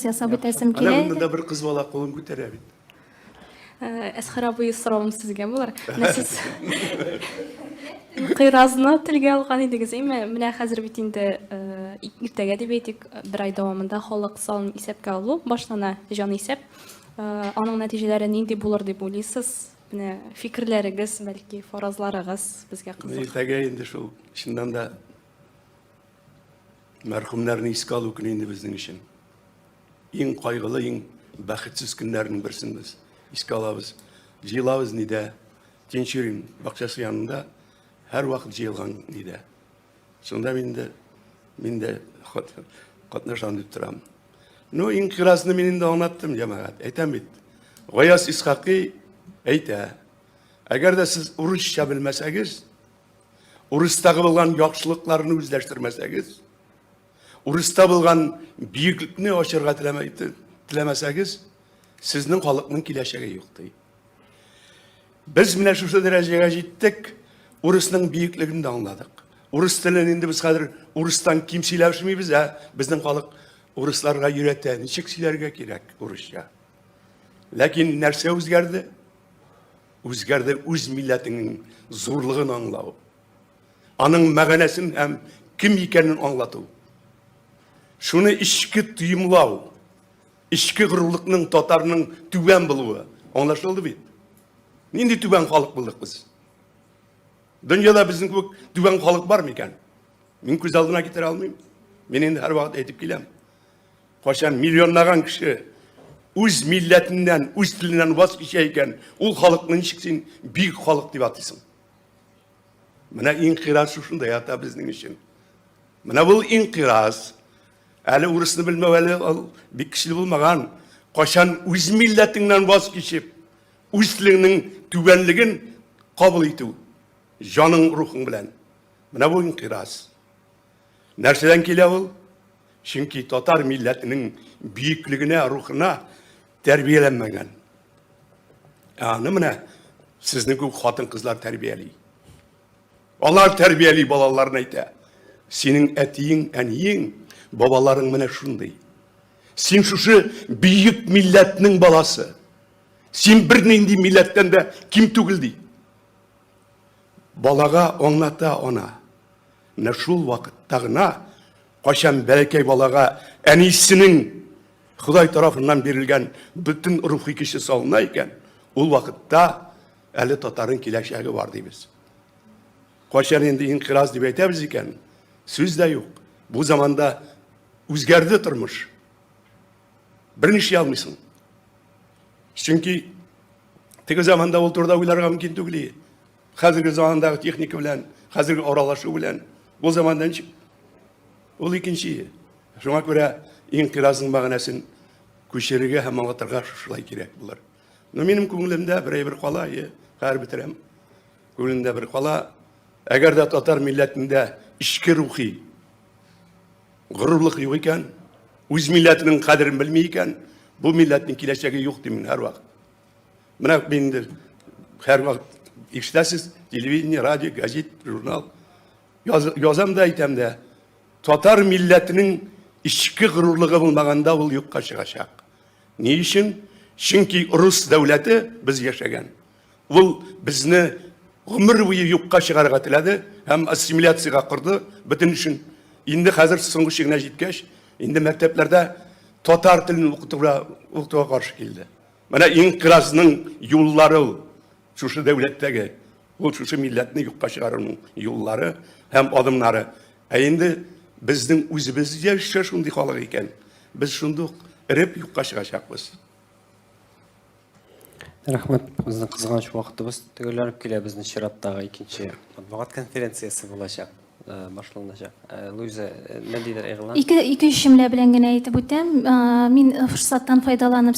Ясап үтәсем килә. Әнә монда бер кыз бала кулын күтәрә бит. Э, Әсхәр абый, соравым сезгә булыр. Менә сез инкыйразны телгә алган идегез, әйме? Менә хәзер бит инде э, иртәгә дип әйтик, бер ай дәвамында халык санын исәпкә алу башлана, җан исәп. Э, аның нәтиҗәләре нинди булыр дип уйлыйсыз? Менә фикерләрегез, бәлки фаразларыгыз безгә кызык. Иртәгә инде шул, чыннан да Мәрхүмнәрне искә алу көне инде безнең өчен. Иң кайгылы, иң бәхетсез көннәрнең берсен без искә алабыз. Җыелабыз нидә? Тинчурин бакчасы янында һәрвакыт җыелган нидә. Шунда мин дә мин дә катнашам дип торам. Ну, инкыйразны мин инде аңлаттым, җәмәгать. Әйтәм бит. Гаяз Исхакый әйтә. Әгәр дә сез урысча белмәсәгез, Урыстагы булган яхшылыкларны үзләштермәсәгез, урыста булган бөеклекне ачырга теләмәсәгез, сезнең халыкның киләчәге юк ди. Без менә шушы дәрәҗәгә җиттек, урысның бөеклеген дә аңладык. Урыс телен инде без хәзер урыстан ким сөйләшмибез, ә безнең халык урысларга өйрәтә, ничек сөйләргә кирәк урысча. Ләкин нәрсә үзгәрде? Үзгәрде үз милләтеңнең зурлыгын аңлау. Аның мәгънәсен һәм кем икәнен аңлату. Шуны эчке тоемлау, эчке горурлыкның татарның түбән булуы аңлашылды бит. Нинди түбән халык булдык без? Дөньяда безнең кебек түбән халык бар микән? Мин күз алдына китерә алмыйм. Мин инде һәрвакыт әйтеп киләм. Кайчан миллионлаган кеше үз милләтеннән, үз теленнән ваз кичә икән, ул халыкны ничек син бөек халык дип атыйсың? Менә инкыйраз шушында ята безнең өчен. Менә бу инкыйраз. Әле урысны белмәү әле ул бик көчле булмаган. Кайчан үз милләтеңнән ваз кичеп, үз телеңнең түбәнлеген кабул итү, җаның, рухың белән. Менә бу инкыйраз. Нәрсәдән килә ул? Чөнки татар милләтенең бөеклегенә, рухына тәрбияләнмәгән. Ә аны менә сезнең күк хатын-кызлар тәрбияли. Алар тәрбияли балаларын әйтә. Синең әтиең, әниең, бабаларың менә шундый. Син шушы бөек милләтнең баласы. Син бернинди милләттән дә ким түгел ди. Балага аңлата ана. Менә шул вакытта гына, кайчан бәләкәй балага әнисенең Ходай тарафыннан бирелгән бөтен рухи көче салына икән, ул вакытта әле татарның киләчәге бар дибез. Кайчан инде инкыйраз дип әйтәбез икән, сүз дә юк. Бу заманда үзгәрде тормыш. Берничә алмыйсың. Чөнки теге заманда ул турыда уйларга мөмкин түгел. Хәзерге замандагы техника белән, хәзерге аралашу белән бу заманда ничек? Ул икенче. Шуңа күрә инкыйразның мәгънәсен күчерергә һәм аңлатырга шулай кирәк булыр. Но минем күңелемдә бер әйбер кала, е, хәзер бетерәм. Күңелемдә бер кала. Әгәр дә татар милләтендә эчке рухи горурлык юк икән, үз милләтенең кадерен белми икән, бу милләтнең киләчәге юк дим мин һәрвакыт. Менә мин инде һәрвакыт ишетәсез, телевидение, радио, газет, журнал. Яз, язам да әйтәм дә, татар милләтенең эчке горурлыгы булмаганда ул юкка чыгачак. Ни өчен? Чөнки рус дәүләте без яшәгән. Ул безне гомер буе юкка чыгарырга теләде һәм ассимиляциягә корды бөтен өчен. Инде хәзер соңгы чигенә җиткәч, инде мәктәпләрдә татар телен укытуга укытуга каршы килде. Менә инкыйразның юллары ул, шушы дәүләттәге, ул шушы милләтне юкка чыгаруның юллары һәм адымнары. Ә инде безнең үзебез яшә шундый халык икән, без шундук эреп юкка чыгачакбыз. Рәхмәт. Безнең кызганыч вакытыбыз төгәлләнеп килә. Безнең чираттагы икенче матбугат конференциясе булачак. Э, башланачак. Э, Луиза, э, ниндидер игълан? Ике, ике җөмлә белән генә әйтеп үтәм. Мин форсаттан файдаланып